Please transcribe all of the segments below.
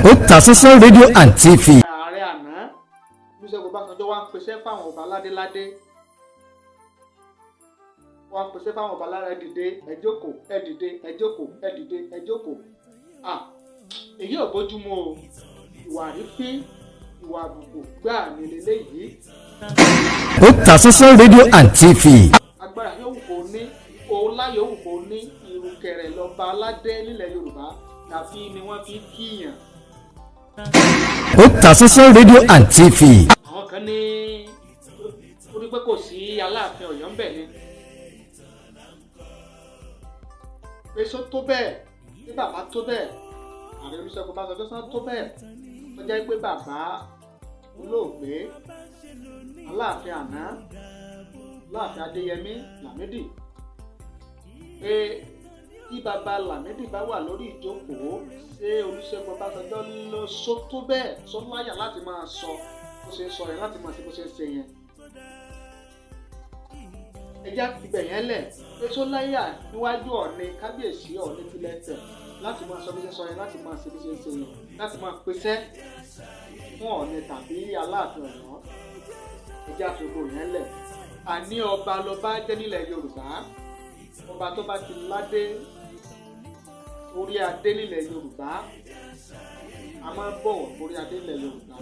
Otasansan rédíò and TV. Ààrẹ àná Olúṣẹ́gun Ọbásanjọ́ wá ń pèsè fáwọn ọba ládéládé, wá ń pèsè fáwọn ọba ládé, "Ẹ dìde, ẹ jókòó, ẹ dìde, ẹ jókòó, ẹ dìde, ẹ jókòó." À, èyí ò bójúmu o. Ìwà àrífín, ìwà àbùkù gbáà ní leléyìí. Otasansan rédíò and TV. Agbára yòówù kó ní, ọlá yòówù kó ní, ìrùkẹ̀rẹ̀ lọ́ba aládé nílẹ̀ Yorùbá làfi ni wọ́n fi kíyàn. Otasansan rédíò and TV. Àwọn kan ní orí pé kò sí Aláàfin Ọ̀yọ́ ń bẹ̀ ni, pé só tó bẹ́ẹ̀, pé bàbá tó bẹ́ẹ̀, Ààrẹ Olúṣẹ́gun Ọbásanjọ́ sán tó bẹ́ẹ̀ tó jẹ́ pé bàbá olóògbé Aláàfin àná, Aláàfin Adéyẹmí Lámídì, pé tí bàbá Lámídì bá wà lórí ìjókòó, ṣé Olúṣẹ́gun Ọbásanjọ́ ló sọ tó bẹ́ẹ̀, sọ láyà láti máa sọ bó ṣe ń sọ yẹn, láti máa ṣe bó ṣe ń ṣe yẹn? Ẹjá ibẹ̀ yẹn lẹ̀, pé sọ láyà níwájú Ọ̀ọ̀ni, kábíyèsí Ọ̀ọ̀ni tilẹ̀ tẹ̀, láti máa sọ bí ṣe ń sọ yẹn, láti máa ṣe bí ṣe ń ṣe yẹn, láti máa pèsè fún Ọ̀ọ̀ni tàbí Aláàfin Ọ̀yọ́? Ẹjá fi gbogbo yẹn lẹ̀. Àní ọba lọba jẹ́ nílẹ̀ Yorùbá. Ọba tó bá ti ládé orí adé nílẹ̀ Yorùbá, a máa ń bọ̀wọ̀ orí adé nílẹ̀ Yorùbá.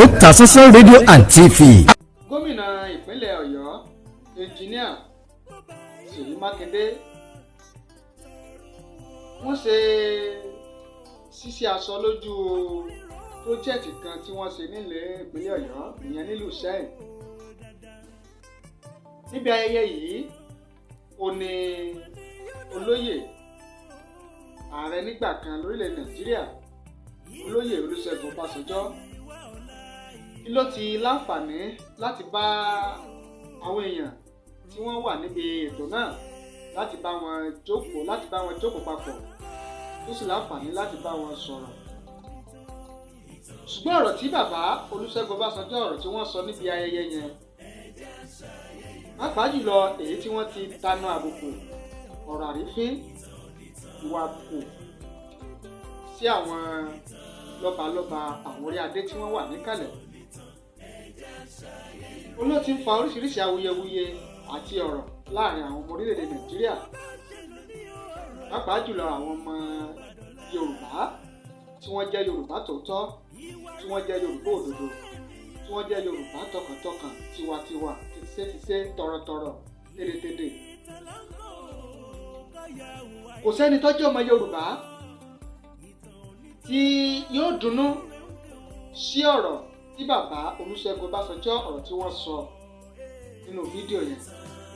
Otasansan rédíò and TV. Gómìnà ìpínlẹ̀ Ọ̀yọ́, Ẹnjìníà Ṣèyí Mákindé, wọ́n ṣe ṣíṣe aṣọ lójú project kan tí wọ́n ṣe nílẹ̀ ìpínlẹ̀ Ọ̀yọ́, ìyẹn nílùú Ìṣẹ́yìn. Níbi ayẹyẹ yìí, ó ní olóyè ààrẹ nígbà kan lórílẹ̀ Nàìjíríà, Olóyè Olúṣẹ́gun Ọbásanjọ́, ló ti láǹfààní láti bá àwọn èèyàn tí wọ́n wà níbi ètò náà, láti bá wọn jókòó, láti bá wọn jókòó papọ̀, tó sì láǹfààní láti bá wọn sọ̀rọ̀. Ṣùgbọ́n ọ̀rọ̀ tí bàbá Olúṣẹ́gun Ọbásanjọ́, ọ̀rọ̀ tí wọ́n sọ níbi ayẹyẹ yẹn, pàápàá jùlọ èyí tí wọ́n ti tanu àbùkù, ọ̀rọ̀ àrífín, ìwà àbùkù sí àwọn lọ́balọ́ba, àwọn orí adé tí wọ́n wà níkàlẹ̀, olóò ti ń fa oríṣiríṣi awuyewuye àti ọ̀rọ̀ láàrin àwọn ọmọ orílẹ̀-èdè Nàìjíríà, pàápàá jùlọ àwọn ọmọ Yorùbá tí wọ́n jẹ́ Yorùbá tòótọ́, tí wọ́n jẹ́ Yorùbá òdodo, tí wọ́n jẹ́ Yorùbá tọkàntọkàn, tiwantiwa, tìṣẹ́tìṣẹ́, tọ̀rọ̀tọ̀rọ̀, tèdètèdè. Kò sẹ́ni tó jẹ́ ọmọ Yorùbá tí yóò dunnú sí ọ̀rọ̀ tí bàbá Olúṣẹ́gun Ọbásanjọ́, ọ̀rọ̀ tí wọ́n sọ nínú fídíò yẹn,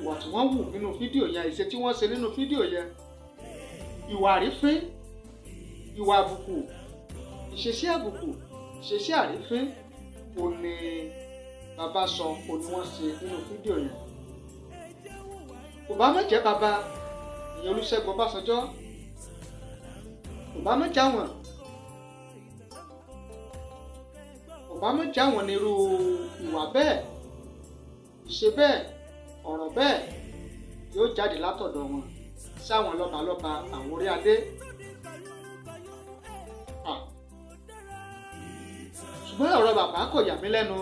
ìwà tí wọ́n wù nínú fídíò yẹn, ìṣe tí wọ́n ṣe nínú fídíò yẹn, ìwà àrífín, ìwà àbùkù, ìṣesí àbùkù, ìṣesí àrífín ò ní bàbá sọ, ò ní wọ́n ṣe nínú fídíò yẹn. Kò bá má jẹ́ bàbá ìyẹn Olúṣẹ́gun Ọbásanjọ́, kò bá má já wọn, kò bá má já wọn nírú ìwà bẹ́ẹ̀, ìṣe bẹ́ẹ̀, ọ̀rọ̀ bẹ́ẹ̀ yóò jáde látọ̀dọ̀ wọn sáwọn lọ́balọ́ba, àwọn orí adé. Ṣùgbọ́n ọ̀rọ̀ bàbá kò yà mí lẹ́nu.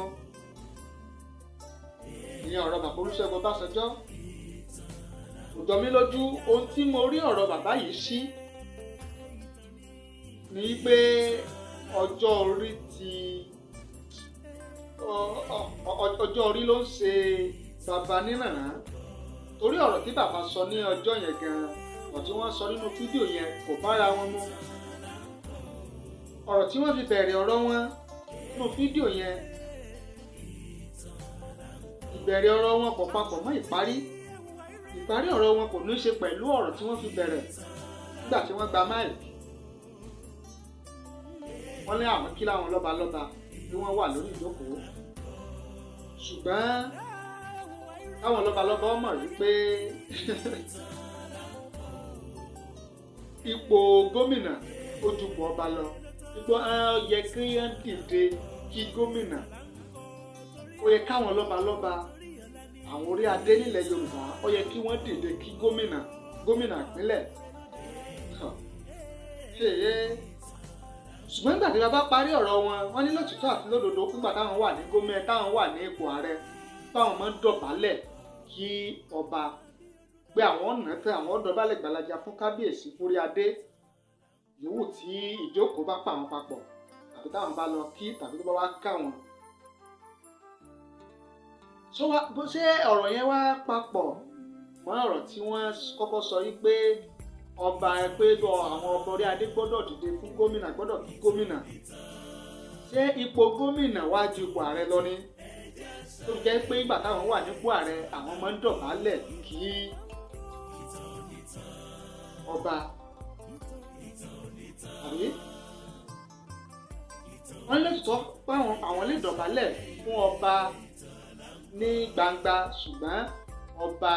Ìyẹn ọ̀rọ̀ bàbá Olúṣẹ́gun Ọbásanjọ́ kò jọ mí lójú. Ohun tí mo rí ọ̀rọ̀ bàbá yìí sí ni pé ọjọ́ orí ti ọjọ́ orí ló ń ṣe bàbá nínàná, torí ọ̀rọ̀ tí bàbá sọ ní ọjọ́ yẹn gan-an, ọ̀rọ̀ tí wọ́n sọ nínú fídíò yẹn kò bára wọn mu. Ọ̀rọ̀ tí wọ́n fi bẹ̀rẹ̀ ọ̀rọ̀ wọn nínú fídíò yẹn, ìbẹ̀rẹ̀ ọ̀rọ̀ wọn kò papọ̀ mọ́ ìparí. Ìparí ọ̀rọ̀ wọn kò ní í ṣe pẹ̀lú ọ̀rọ̀ tí wọ́n fi bẹ̀rẹ̀ nígbà tí wọ́n gba máìkì. Wọ́n ní àwọn kí láwọn lọ́balọ́ba bí wọ́n wà lórí ìjókòó, ṣùgbọ́n káwọn lọ́balọ́ba mọ̀ wípé ipò gómìnà ó ju ipò ọba lọ, ipò ó yẹ kí wọ́n dìde kí gómìnà, ó yẹ káwọn lọ́balọ́ba, àwọn orí adé nílẹ̀ Yorùbá, ó yẹ kí wọ́n dìde kí gómìnà, gómìnà ìpínlẹ̀. Ṣùgbọ́n nígbà tí bàbá parí ọ̀rọ̀ wọn, wọ́n ní lótìtọ́ àti lódodo nígbà táwọn wà ní gómìnà, táwọn wà ní ipò ààrẹ, táwọn máa ń dọ̀bálẹ̀ kí ọba, pé àwọn ọ̀nà tẹ àwọn dọ̀bálẹ̀ gbalaja fún kábíyèsí fúrí adé yòówù tí ìjókòó bá pa àwọn papọ̀ tàbí táwọn bá lọ kí tàbí tó bá wá ká wọn. Ṣé ọ̀rọ̀ yẹn wá papọ̀ mọ́ ọ̀rọ̀ tí wọ́n kọ́kọ́ sọ yìí pé ọba pé àwọn ọba orí adé gbọ́dọ̀ dìde fún gómìnà, gbọ́dọ̀ kí gómìnà? Ṣé ipò gómìnà wá ju ipò ààrẹ lọ ni? Tó jẹ́ pé ìgbà táwọn wà nípò ààrẹ àwọn máa ń dọ̀bálẹ̀ kí ọba, àbí? Wọ́n lè sọ pé àwọn lè dọ̀bálẹ̀ fún ọba ní gbangba, ṣùgbọ́n ọba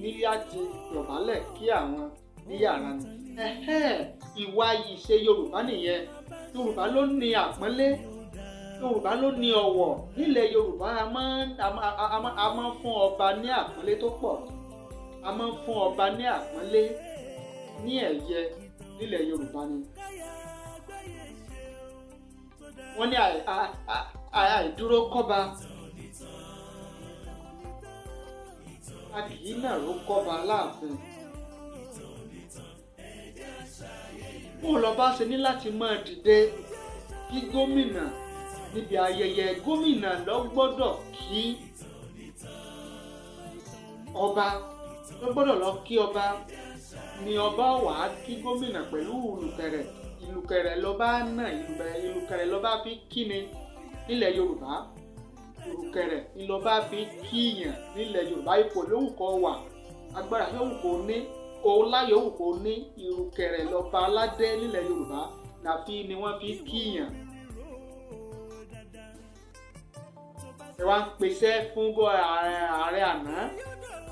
níyà ti dọ̀bálẹ̀ kí àwọn ní yàrá ni. Ìwà ìṣe Yorùbá nìyẹn. Yorùbá ló ní àpọ́nlé, Yorùbá ló ní ọ̀wọ̀. Nílẹ̀ Yorùbá a máa ń fún ọba ní àpọ́nlé tó pọ̀, a máa ń fún ọba ní àpọ́nlé ní ẹ̀yẹ nílẹ̀ Yorùbá ni. Wọ́n ní àìdúró kọ́ba, a kì í nàró kọ́ba láàfin. Bó lọ bá ṣe ní láti máa dìde kí gómìnà níbi ayẹyẹ, gómìnà ló gbọ́dọ̀ kí ọba, ló gbọ́dọ̀ lọ kí ọba, ni ọba wà á kí gómìnà pẹ̀lú ìlùkẹ̀rẹ̀. Ìlùkẹ̀rẹ̀ ló bá nà, ìlùkẹ̀rẹ̀ ló bá fi kíni nílẹ̀ Yorùbá. Ìlùkẹ̀rẹ̀ ló bá fi kíyàn nílẹ̀ Yorùbá. Ipò yòówù kó wà, agbára yòówù kó ní, ọlá yòówù kó ní, ìrùkẹ̀rẹ̀ lọ́ba aládé nílẹ̀ Yorùbá nàfi ni wọ́n fi kíyàn. Ẹ wá ń pèsè fún ààrẹ àná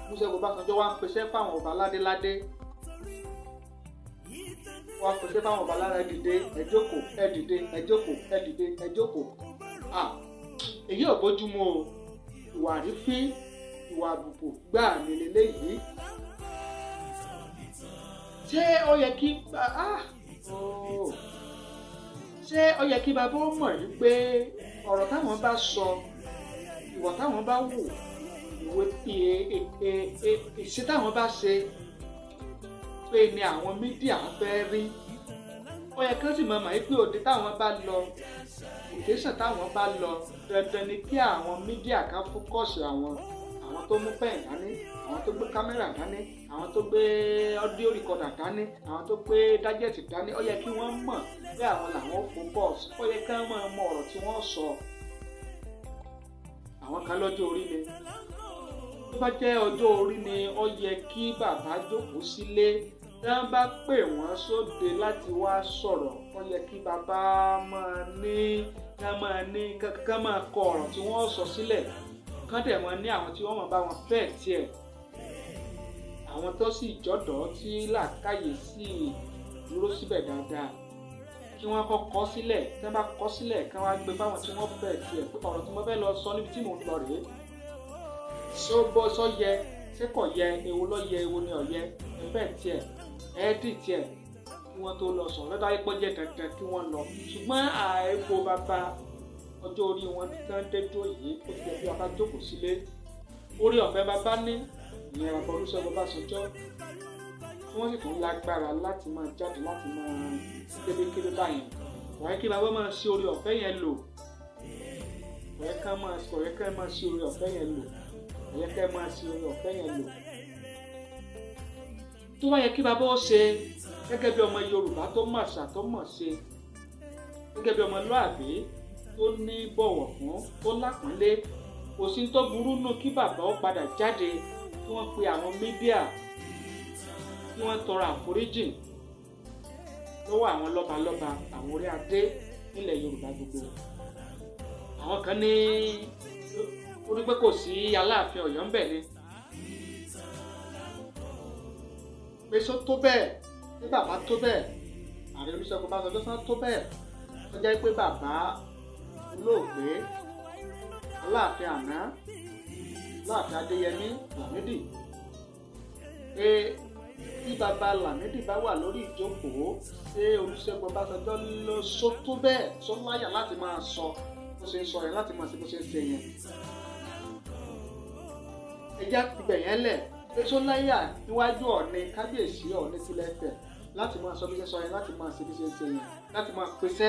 Olúṣẹ́gun Ọbásanjọ́, wá ń pèsè fáwọn ọba ládéládé, wá ń pèsè fáwọn ọba ládé, dìde ẹ jókòó, ẹ dìde ẹ jókòó, ẹ dìde ẹ jókòó. Èyí ò bójúmu o. Ìwà àrífín, ìwà àbùkù gbáà ní leléyìí. Ṣé ó yẹ kí ṣé ó yẹ kí bàbá ó mọ̀ wípé ọ̀rọ̀ táwọn bá sọ, ìwà táwọn bá wù, ìwé ìṣe táwọn bá ṣe pé ni àwọn mídíà fẹ́ rí? Ó yẹ kí wọ́n sì mọ̀ mọ̀ pé òde táwọn bá lọ, òkèṣàn táwọn bá lọ, dandan ni kí àwọn mídíà kan fókọ̀sì àwọn tó mú pẹ́ẹ̀n dání, àwọn tó gbé kámẹ́rà dání, àwọn tó gbé ọ́díò rìkọ́dà dání, àwọn tó gbé dájẹ́tì dání. Ó yẹ kí wọ́n mọ̀ pé àwọn làwọn focus. Ó yẹ kí wọ́n mọ ọ̀rọ̀ tí wọ́n sọ. Àwọn kan lọ́jọ́ orí ni, tó bá jẹ́ ọjọ́ orí ni, ó yẹ kí bàbá jókòó sílé. Tí wọ́n bá pè wọ́n sóde láti wá sọ̀rọ̀, ó yẹ kí bàbá máa ní ká máa kọ ọ̀rọ̀ tí wọ́n sọ sílẹ̀, kán dẹ̀ wọ́n ní àwọn tí wọ́n mọ̀ bá wọn fẹ́ tiẹ̀, àwọn tó sì jọ̀dọ̀ tí làákàyè sì dúró síbẹ̀ dáadáa, kí wọ́n kọ́ kọ sílẹ̀. Tí wọ́n bá kọ sílẹ̀, kí wọ́n á gbé fáwọn tí wọ́n fẹ́ tiẹ̀ pé ọ̀rọ̀ tí mo fẹ́ lọ sọ níbi tí mò ń lọ rèé. Ṣó bọ́ sọ yẹ, ṣé kò yẹ, èwo ló yẹ, èwo ni ò yẹ, ẹ fẹ́ tiẹ̀, ẹ dì tiẹ̀ kí wọ́n tó lọ sọ̀rọ̀. Lọ́dọ̀ ayé pọ́ jẹ́ dandan kí wọ́n lọ, ṣùgbọ́n àìkú bàbá ọjọ́ orí wọn tán dédó yìí, ó ti jẹ́ bí bàbá jókòó sílé. Orí ọ̀fẹ́ bàbá ní ìyẹn bàbá Olúṣẹ́gun Ọbásanjọ́, tí wọ́n sì tún lágbára láti máa jáde láti máa kébékébé báyìí. Kò yẹ kí bàbá máa ṣe orí ọ̀fẹ́ yẹn lò. Kò yẹ ká máa ṣe orí ọ̀fẹ́ yẹn lò. Kò yẹ ká máa ṣe orí ọ̀fẹ́ yẹn lò. Tó bá yẹ kí bàbá ó ṣe gẹ́gẹ́ bí ọmọ Yorùbá tó mọ̀ àṣà tó mọ̀ ṣe, gẹ́gẹ́ bí ọmọlúàbí tó ní bọ̀wọ̀ fún, tó lápọ́nlé, kò sí tó burú nù kí bàbá ó padà jáde, kí wọ́n pe àwọn mídíà, kí wọ́n tọrọ àforíjìn lọ́wọ́ àwọn lọ́balọ́ba, àwọn orí adé nílẹ̀ Yorùbá gbogbo. Àwọn kan ní orí pé kò sí Aláàfin Ọ̀yọ́ ńbẹ̀ ni, pé só tó bẹ́ẹ̀, pé bàbá tó bẹ́ẹ̀, ààrẹ Olúṣẹ́gun Ọbásanjọ́ sán tó bẹ́ẹ̀, tó jẹ́ pé bàbá olóògbé Aláàfin àná, Aláàfin Adéyẹmí Lámídì, pé Tí bàbá Lámídì bá wà lórí ìjókòó, ṣé Olúṣẹ́gun Ọbásanjọ́ ló sọ tó bẹ́ẹ̀, sọ láyà láti máa sọ bó ṣe ń sọ yẹn, láti máa ṣe bó ṣe ń ṣe yẹn? Ẹjá ibẹ̀ yẹn lẹ̀ pé sọ láyà níwájú Ọọ̀ni, kábíyèsí Ọọ̀ni tilẹ̀ Ifẹ̀, láti máa sọ bí ṣe ń sọ yẹn, láti máa ṣe bí ṣe ń ṣe yẹn, láti máa pèsè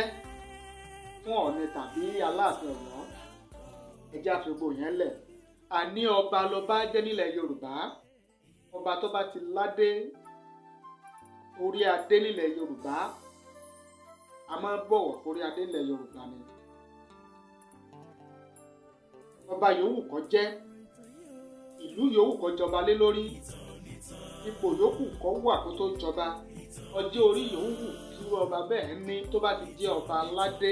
fún Ọọ̀ni tàbí Aláàfin Ọ̀yọ́. Ẹjá fi gbogbo yẹn lẹ̀. Àní ọba lọba jẹ́ nílẹ̀ Yorùbá. Ọba tó bá ti ládé orí adé nílẹ̀ Yorùbá, a máa bọ̀wọ̀ forí adé nílẹ̀ Yorùbá ni. Ọba yòówù kó jẹ́, ìlú yòówù kó jọba lé lórí, ipò yòówù kó wà kó tó jọba, ọjọ́ orí yòówù kí ọba bẹ́ẹ̀ ní, tó bá ti jẹ́ ọba aládé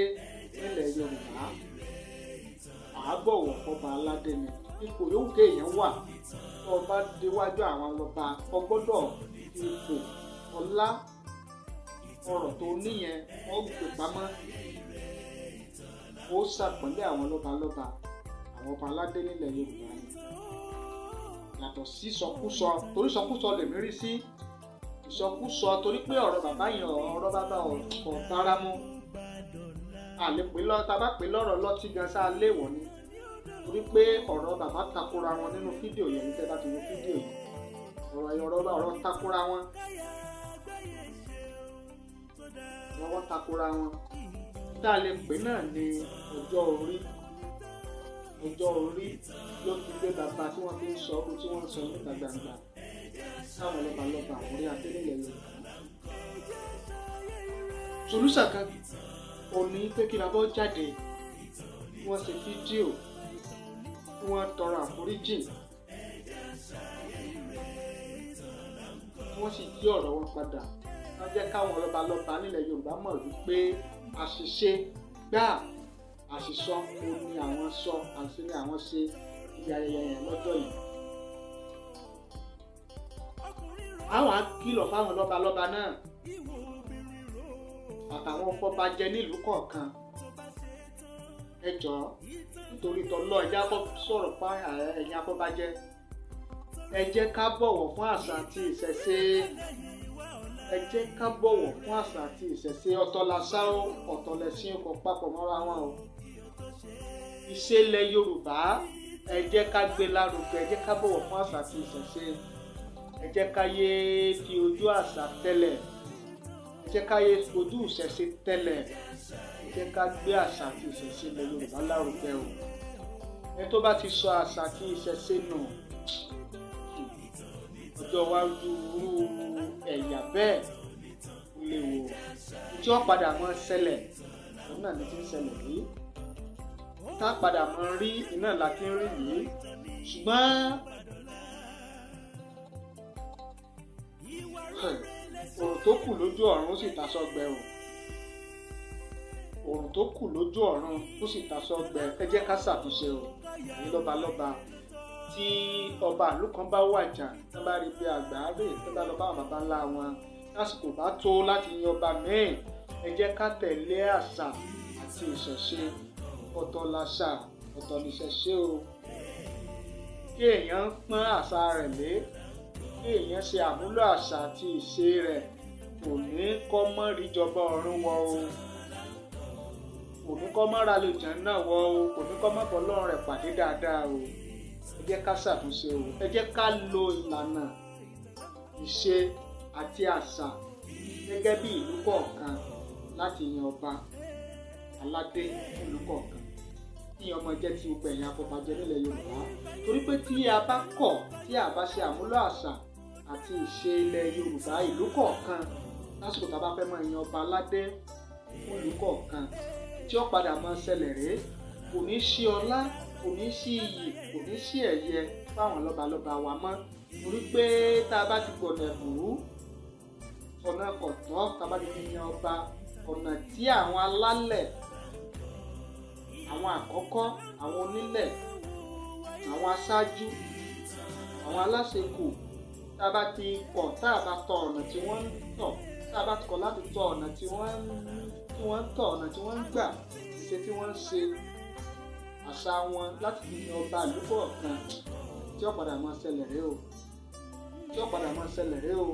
nílẹ̀ Yorùbá, à bọ̀wọ̀ fọba aládé ni. Ipò yòówù kéèyàn wà, tó ọba déwájú àwọn ọba, ọ gbọ́dọ̀ ipò ọlá ọrọ̀ tó níyẹn wọ́n gbé pamọ́, ó ṣàpọ́nlé àwọn lọ́balọ́ba, àwọn ọba aládé nílẹ̀ Yorùbá ni. Yàtọ̀ sí sọkúsọ, torí sọkúsọ lèmi rí sí ìsọkúsọ, torí pé ọ̀rọ̀ bàbá yẹn, ọ̀rọ̀ bàbá kò bára mu. Àlè pé lọ, tá a bá pè lọ́rọ̀ lọ́tí gan sáà léèwọ̀ ni, torí pé ọ̀rọ̀ bàbá takora wọn nínú fídíò yẹn. Níta bá ti wo fídíò yẹn, ọ̀rọ̀ takora wọn, ọ̀rọ̀ takora wọn. Tá a lè pè náà ní ọjọ́ orí. Ọjọ́ orí ló ti gbé bàbá tí wọ́n fi ń sọ ohun tí wọ́n ń sọ níta gbangba táwọn lọ́balọ́ba àwọn orí adé nílẹ̀ Yorùbá. Solúsà kan ò ní pé kí bàbá ó jáde, wọ́n ṣe fídíò, wọ́n tọrọ àforíjì, wọ́n sì yí ọ̀rọ̀ wọn padà. Wọ́n jẹ́ káwọn lọ́balọ́ba nílẹ̀ Yorùbá mọ̀ wípé àṣìṣe gbáà, àṣìsọ òun ni àwọn sọ, àṣìṣe ni àwọn ṣe ibi ayẹyẹ yẹn lọ́jọ́ yìí. Àwọn á kìlọ̀ fáwọn lọ́balọ́ba náà àtàwọn afọbajẹ nílùú kọ̀ọ̀kan. Ẹ jọ̀ọ́, nítorí tọlọ́, ẹ jẹ́ ká sọ̀rọ̀ pa ẹ̀yin afọbajẹ. Ẹ jẹ́ ká bọ̀wọ̀ fún àṣà àti ìṣẹ̀ṣe. Ẹ jẹ́ ká bọ̀wọ̀ fún àṣà àti ìṣẹ̀ṣe. Ọ̀tọ̀ làṣà o, ọ̀tọ̀ lẹ̀sìn, kò papọ̀ mọ́ra wọn o. Ìṣẹ̀lẹ̀ Yorùbá, ẹ jẹ́ ká gbé lárugẹ, ẹ jẹ́ ká bọ̀wọ̀ fún àṣà àti ìṣẹ̀ṣe. Ẹ jẹ́ ká yé fi ojú àṣà tẹ́lẹ̀, ẹ jẹ́ ká yé fojú ìṣẹ̀ṣe tẹ́lẹ̀. Ẹ jẹ́ ká gbé àṣà àti ìṣẹ̀ṣe ilẹ̀ Yorùbá lárugẹ o. Ẹ tó bá ti sọ àṣà àti ìṣẹ̀ṣe nù, ọjọ́ iwájú irú ẹ̀yà bẹ́ẹ̀ léwu. Tí ó padà mọ́ ṣẹlẹ̀, òun náà ní ti ń ṣẹlẹ̀ yìí. Tá padà mọ́ rí iná la ti ń rí yìí. Ṣùgbọ́n òrùn tó kù lójú ọ̀run ó sì tasọ́ gbẹ o. Òrùn tó kù lójú ọ̀run ó sì tasọ́ gbẹ. Ẹ jẹ́ ká ṣàtúnṣe o. Èyí lọ́balọ́ba, tí ọba ìlú kan bá wàjà, tó bá rí bí àgbà rè, tó bá lọ bá àwọn baba ńlá wọn, lásìkò bá tó láti yan ọba míì, ẹ jẹ́ ká tẹ̀lé àṣà àti ìṣẹ̀ṣe. Ọ̀tọ̀ làṣà, ọ̀tọ̀ nìṣẹ̀ṣe o. Kí èèyàn pọ́n àṣà rẹ̀ lé, kí èèyàn ṣe àmúlò àṣà àti ìṣe rẹ̀, kò ní kọ́ mọ́ ríjọba ọ̀run wọ o, kò ní kọ́ mọ́ ralejàn náà wọ o, kò ní kọ́ mọ́ bọ́lọ́run rẹ̀ pàdé dáadáa o. Ẹ jẹ́ ká ṣàtúnṣe o. Ẹ jẹ́ ká lo ìlànà ìṣe àti àṣà gẹ́gẹ́ bí ìlú kọ̀ọ̀kan láti yan ọba aládé ìlú kọ̀ọ̀kan. Kí ọmọ jẹ́ ti gbogbo ẹ̀yin afọbajẹ nílẹ̀ Yorùbá, torí pé tí a bá kọ̀, tí a bá ṣe àmúlò àṣà àti ìṣe ilẹ̀ Yorùbá ìlú kọ̀ọ̀kan lásìkò tá a bá fẹ́ máa yan ọba aládé fún ìlú kọ̀ọ̀kan, tí ó padà máa ṣẹlẹ̀ rèé, kò ní sí ọlá, kò ní sí iyì, kò ní sí ẹ̀yẹ fáwọn lọ́balọ́ba wa mọ́. Torí pé tá a bá ti gbọ̀nà ẹ̀bùrú, ọ̀nà kọ̀tọ́, tá a bá ti fi yan ọba, ọ̀nà tí àwọn alálẹ̀, àwọn àkọ́kọ́, àwọn onílẹ̀, àwọn aṣáájú, àwọn aláṣekù, tá a bá ti kọ̀, tá a bá tọ ọ̀nà tí wọ́n ń tọ̀, tá a bá ti kọ̀ láti tọ ọ̀nà tí wọ́n ń tọ̀, ọ̀nà tí wọ́n ń gbà, ìṣe tí wọ́n ń ṣe, àṣà wọn láti fi yan ọba ìlú kọ̀ọ̀kan, tí ó padà máa ṣẹlẹ̀ rèé o, tí ó padà máa ṣẹlẹ̀ rèé o.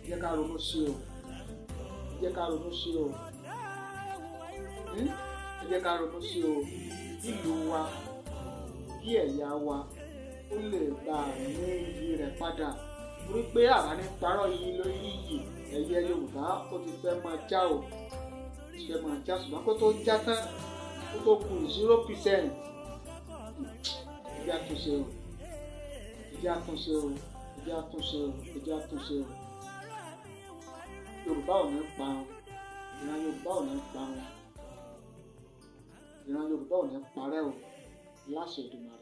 Jẹ́ ká ronú sí o, jẹ́ ká ronú sí o, ẹ jẹ́ ká ronú sí o. Ìlú wa, kí ẹ̀yà wa ó lè gba ní iyì rẹ̀ padà, torí pé àbá ní parọ́ iyì lórí iyì ẹ̀yẹ Yorùbá ó ti fẹ́ máa já o, ti fẹ́ máa já. Ṣùgbọ́n kó tó já tán, kó tó kù 0%, ẹ jẹ́ àtúnṣe o, ẹ jẹ́ àtúnṣe o, ẹ jẹ́ àtúnṣe o, ẹ jẹ́ àtúnṣe o. Yorùbá ò ní parun, ìran Yorùbá ò ní parun, ìran Yorùbá ò ní parẹ́ o, láṣẹ Èdùmàrè.